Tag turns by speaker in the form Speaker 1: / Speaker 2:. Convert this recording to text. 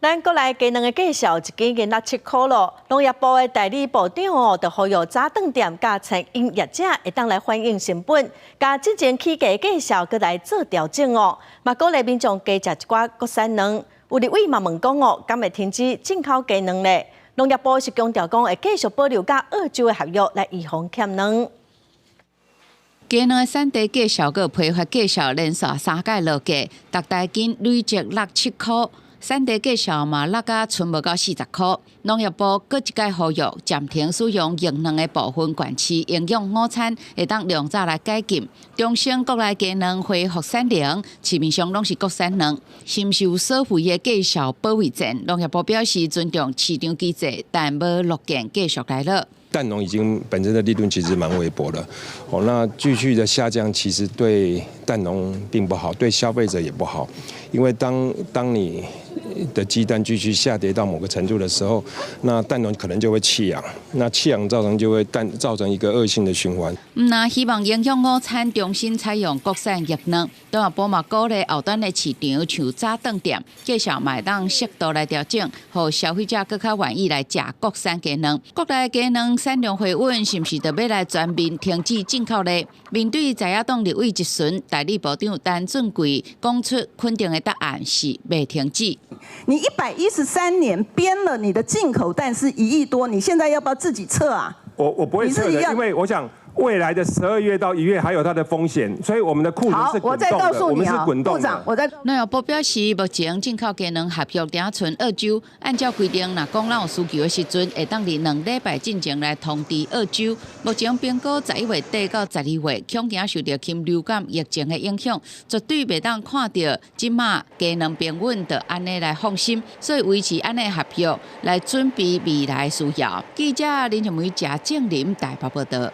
Speaker 1: 咱閣來雞卵的價數，一斤已經落7箍囉。農業部的代理部長哦，就呼籲早頓店佮餐飲業者會當來反映成本，共之前起價價數閣來做調整哦。嘛鼓勵民眾加食一寡國產卵。有立委嘛問講哦，敢會停止進口雞卵咧？農業部是強調講會繼續保留佮澳洲的合約來預防欠卵。
Speaker 2: 雞卵的產地價數佮批發價數連續三擺落價，逐台斤累積落7箍。產地價數嘛落甲賰無夠40箍。農業部閣一擺呼籲暫停使用液卵的部分縣市營養午餐，會當量早來解禁。中省國內雞卵恢復產能，市面上攏是國產卵。是毋是有所謂的價數保衛戰？農業部表示尊重市場機制，但無樂見繼續來落。
Speaker 3: 蛋農已經本身的利潤其實蠻微薄的，哦，那繼續的下降其實對蛋農並不好，對消費者也不好，因為當你的雞蛋繼續下跌到某個程度的時候，那蛋農可能就會棄養，那棄養造成就會蛋造成一個惡性的循環。
Speaker 2: 毋但希望營養午餐重新採用國產液卵，農業部嘛鼓勵後端的市場像早頓店，繼續嘛會當適度來調整，予消費者閣較願意來食國產雞卵。國內雞卵產量回穩，是毋是就欲來全面停止進口咧？面對在野黨立委質詢，代理部長陳俊貴講出肯定的答案是袂停止。
Speaker 4: 你113年編了你的進口蛋是1億多，你現在要不要自己撤啊？
Speaker 5: 我不會撤的，因為我想未來的12月到1月還有它的風險，所以我們的庫存是滾動的，我們是滾動的。
Speaker 4: 部長，我在
Speaker 2: 農業部表示，目前進口雞卵合約定賰澳洲，按照規定，若講咱有需求的時陣，會當佇2禮拜進前來通知澳洲。目前評估11月底到12月，恐驚受著禽流感疫情的影響，絕對袂當看著這馬雞卵平穩就按呢來放心，所以維持按呢合約來準備未來需要。記者林靜梅、賈靜林台北報道。